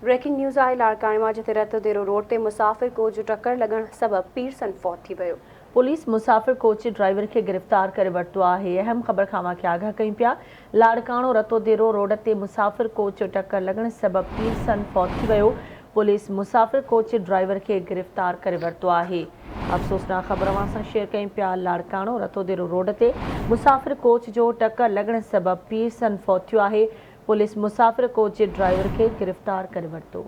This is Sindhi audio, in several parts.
بريڪنگ نيوز آهي لاڙڪاڻي مان جتي رتوديرو روڊ تي مسافر ڪوچ جو ٽڪر لڳڻ سبب پيرسن فوت ٿي ويو. پوليس مسافر ڪوچ جي ڊرائيور کي گرفتار ڪري ورتو آهي. اهم خبر کان اوهان کي آگاهه ڪيون پيا. لاڙڪاڻو رتوديرو روڊ تي مسافر ڪوچ جو ٽڪر لڳڻ سبب پيرسن فوت ٿي ويو. پوليس مسافر ڪوچ جي ڊرائيور کي گرفتار ڪري ورتو آهي. افسوسناڪ خبر اوهان سان شيئر ڪيون پيا. لاڙڪاڻو رتوديرو روڊ تي مسافر ڪوچ جو ٽڪر لڳڻ سبب پيرسن فوت ٿيو آهي. پوليس مسافر ڪوچ جي ڊرائيور کي گرفتار ڪري ورتو.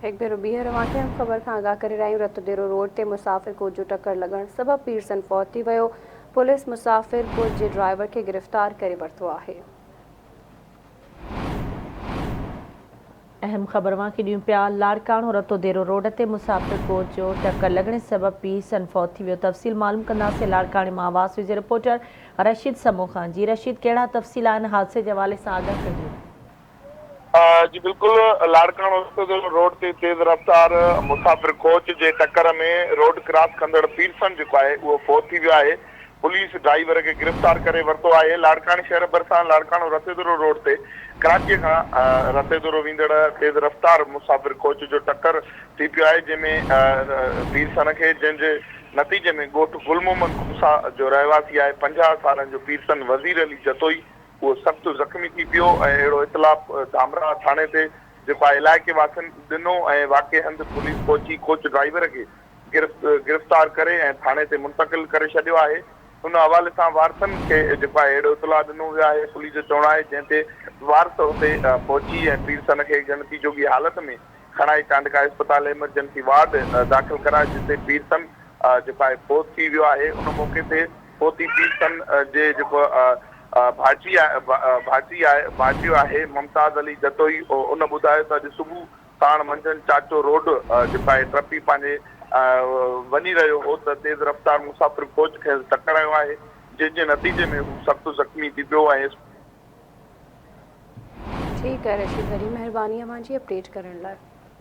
هڪ ڀيرو ٻيهر اوهان کي اهم خبر کان آگاهه ڪري رهيا آهيون رتوديرو روڊ تي مسافر ڪوچ جو ٽڪر لڳڻ سبب پيرسن فوت ٿي ويو پوليس مسافر ڪوچ جي ڊرائيور کي گرفتار ڪري ورتو آهي. اهم خبر اوهان کي ڏيون پيا لاڙڪاڻو رتوديرو روڊ تي مسافر ڪوچ جو ٽڪر لڳڻ سبب پيء سن فوت ٿي ويو تفصيل معلوم ڪنداسين لاڙڪاڻي مان آواز نيوز جي رپورٽر رشيد سمون کان جي رشيد ڪهڙا تفصيل آهن حادثي جي حوالي سان آگاهه ڪجو. جي بلڪل لاڙڪاڻو رتوديرو روڊ تي تيز رفتار مسافر ڪوچ جي ٽڪر ۾ روڊ ڪراس ڪندڙ پيرسن جيڪو آهي اهو فوت ٿي ويو آهي پوليس ڊرائيور کي گرفتار ڪري ورتو آهي. لاڙڪاڻي شهر ڀرسان لاڙڪاڻو رتيدورو روڊ تي ڪراچيء کان رتيدورو ويندڙ تيز رفتار مسافر ڪوچ جو ٽڪر ٿي پيو آهي جنهن ۾ پيرسن کي جنهن جي نتيجي ۾ ڳوٺ گل محمد کوسا جو رهواسي آهي 50 سالن جو پيرسن وزير علي جتوئي اهو سخت زخمي ٿي پيو ۽ اهڙو اطلاع ڌامراهه ٿاڻي تي جيڪو آهي علائقي واسين ڏنو ۽ واقعي هنڌ پوليس پهچي ڪوچ ڊرائيور کي گرفتار ڪري ۽ ٿاڻي تي منتقل ڪري ڇڏيو آهي ان حوالي سان وارثن کي جيڪو آهي اهڙو اطلاع ڏنو ويو آهي پوليس جو چوڻ آهي جنهن تي وارث اتي پهچي ۽ پيرسن کي ڳڻتي جوڳي حالت ۾ کڻائي چانڊڪا اسپتال ايمرجنسي وارڊ داخل ڪرايو جتي پيرسن جيڪو آهي فوت ٿي ويو آهي ان موقعي تي فوتي پيرسن جي جيڪو ڀائٽي ڀائٽي ڀائٽيو آهي ممتاز علي جتوئي ان ٻڌايو ته اڄ صبح ساڻ منجهند چاچو روڊ جپائي ٽپي پنهنجي وڃي رهيو هو ته تيز رفتار مسافر ڪوچ کيس ٽڪر هنيو آهي جنهن جي نتيجي ۾ هو سخت زخمي ٿي پيو ۽ ٺيڪ آهي رشيد وڏي مهرباني اوهان جي اپڊيٽ ڪرڻ لاء.